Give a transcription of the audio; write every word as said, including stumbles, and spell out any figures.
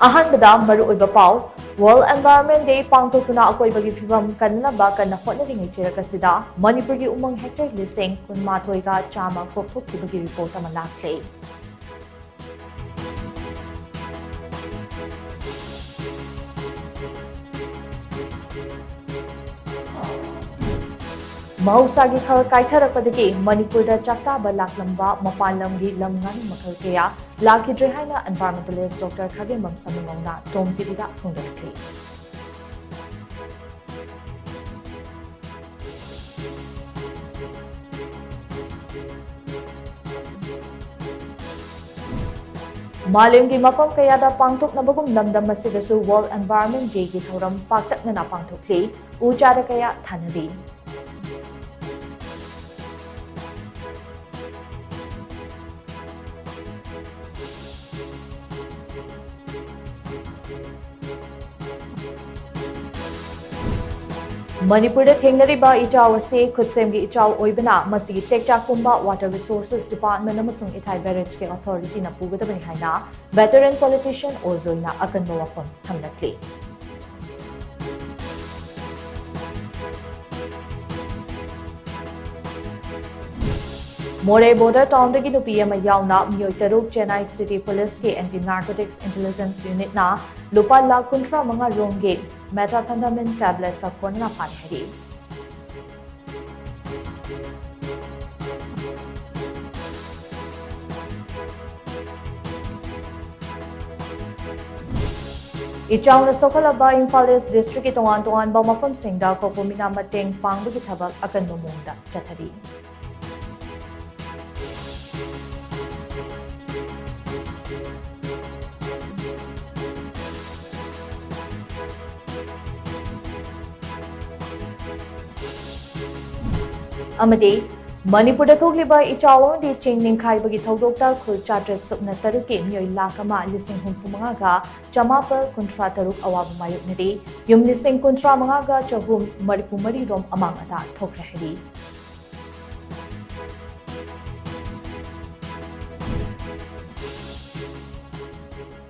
ꯑꯍꯥꯟꯕꯗ ꯃꯔꯨꯑꯣꯏꯕ ꯄꯥꯎ, World Environment Day ꯄꯥꯡꯊꯣꯛꯇꯨꯅ ꯑꯀꯣꯏꯕꯒꯤ ꯐꯤꯕꯝ ꯀꯟꯅꯅꯕ ꯀꯟꯅ ꯍꯣꯠꯅꯔꯤꯉꯩ ꯆꯦꯔꯛ ꯑꯁꯤꯗ ꯃꯅꯤꯄꯨꯔꯒꯤ ꯎꯃꯪ hectare ꯂꯤꯁꯤꯡ ꯀꯨꯟꯃꯥꯊꯣꯏꯒ ꯆꯥꯝꯃ ꯀꯣꯛꯊꯣꯛꯈꯤꯕꯒꯤ report ꯑꯃ ꯂꯥꯛꯂꯦ꯫ ꯃꯍꯧꯁꯥꯒꯤ ꯈꯜ ꯀꯥꯏꯊꯔꯛꯄꯗꯒꯤ ꯃꯅꯤꯄꯨꯔꯗ ꯆꯥꯛꯇꯥꯕ ꯂꯥꯛꯂꯝꯕ ꯃꯄꯥꯟ ꯂꯝꯒꯤ ꯂꯝ ꯉꯥꯅꯨ ꯃꯈꯜ ꯀꯌꯥ ꯂꯥꯛꯈꯤꯗ꯭ꯔꯦ ꯍꯥꯏꯅ environmentalist Doctor ꯈꯥꯒꯦꯝꯕꯝ ꯁꯃꯤꯡꯉꯧꯅ Tom TVꯗ ꯐꯣꯡꯗꯣꯔꯛꯂꯤ꯫ ꯃꯥꯂꯦꯝꯒꯤ ꯃꯐꯝ ꯀꯌꯥꯗ ꯄꯥꯡꯊꯣꯛꯅꯕꯒꯨꯝ ꯂꯝꯗꯝ ꯑꯁꯤꯗꯁꯨ World Environment Dayꯒꯤ ꯊꯧꯔꯝ ꯄꯥꯛꯇꯛꯅꯅ ꯄꯥꯡꯊꯣꯛꯂꯤ꯫ ꯎ ꯆꯥꯔ ꯀꯌꯥ ꯊꯥꯅꯔꯤ꯫ ꯃꯅꯤꯄꯨꯔꯗ ꯊꯦꯡꯅꯔꯤꯕ ꯏꯆꯥꯎ ꯑꯁꯤ ꯈꯨꯠꯁꯦꯝꯒꯤ ꯏꯆꯥꯎ ꯑꯣꯏꯕꯅ ꯃꯁꯤꯒꯤ ꯇꯦꯛꯇꯥꯛ ꯄꯨꯝꯕ Water Resources Department ꯑꯃꯁꯨꯡ ꯏꯊꯥꯏ barrageꯀꯤ authorityꯅ ꯄꯨꯒꯗꯕꯅꯤ ꯍꯥꯏꯅ veteran politician ꯑꯣꯖꯣꯏꯅ ꯑꯀꯟꯕ ꯋꯥꯐꯝ ꯊꯝꯂꯛꯂꯤ꯫ ꯃꯣꯔꯦ border townꯗꯒꯤ ꯅꯨꯄꯤ ꯑꯃ ꯌꯥꯎꯅ ꯃꯤꯑꯣꯏ ꯇꯔꯨꯛ Chennai City Policeꯀꯤ Anti Narcotics Intelligence Unitꯅ ꯂꯨꯄꯥ ꯂꯥꯈ ꯀꯨꯟꯊ꯭ꯔꯥ ꯃꯉꯥ ꯔꯣꯝꯒꯤ methamphetamine tabletꯀ ꯀꯣꯟꯅꯅ ꯐꯥꯔꯦ ꯍꯥꯏꯔꯤ꯫ ꯏꯆꯥꯎꯅ ꯁꯣꯛꯍꯜꯂꯕ ꯏꯝꯐꯥꯜ East Districtꯀꯤ ꯇꯣꯉꯥꯟ ꯇꯣꯉꯥꯟꯕ ꯃꯐꯝꯁꯤꯡꯗ COCOMIꯅ ꯃꯇꯦꯡ ꯄꯥꯡꯕꯒꯤ ꯊꯕꯛ ꯑꯀꯟꯕ ꯃꯑꯣꯡꯗ ꯆꯠꯊꯔꯤ꯫ ꯑꯃꯗꯤ ꯃꯅꯤꯄꯨꯔꯗ ꯊꯣꯛꯂꯤꯕ ꯏꯆꯥꯎ ꯑꯃꯗꯤ ꯆꯤꯡ ꯅꯤꯡꯈꯥꯏꯕꯒꯤ ꯊꯧꯗꯣꯛꯇ ꯈꯨꯜ ꯆꯥꯇ꯭ꯔꯦꯠ ꯁꯨꯞꯅ ꯇꯔꯨꯛꯀꯤ ꯃꯤꯑꯣꯏ ꯂꯥꯈ ꯑꯃ ꯂꯤꯁꯤꯡ ꯍꯨꯝꯐꯨ ꯃꯉꯥꯒ ꯆꯃꯥꯄꯜ ꯀꯨꯟꯊ꯭ꯔꯥ ꯇꯔꯨꯛ ꯑꯋꯥꯕ ꯃꯥꯌꯣꯛꯅꯔꯤ꯫ ꯌꯨꯝ ꯂꯤꯁꯤꯡ ꯀꯨꯟꯊ꯭ꯔꯥ ꯃꯉꯥꯒ ꯆꯍꯨꯝ ꯃꯔꯤꯐꯨ ꯃꯔꯤ ꯔꯣꯝ ꯑꯃꯥꯡ ꯑꯇꯥ ꯊꯣꯛꯈ꯭ꯔꯦ ꯍꯥꯏꯔꯤ꯫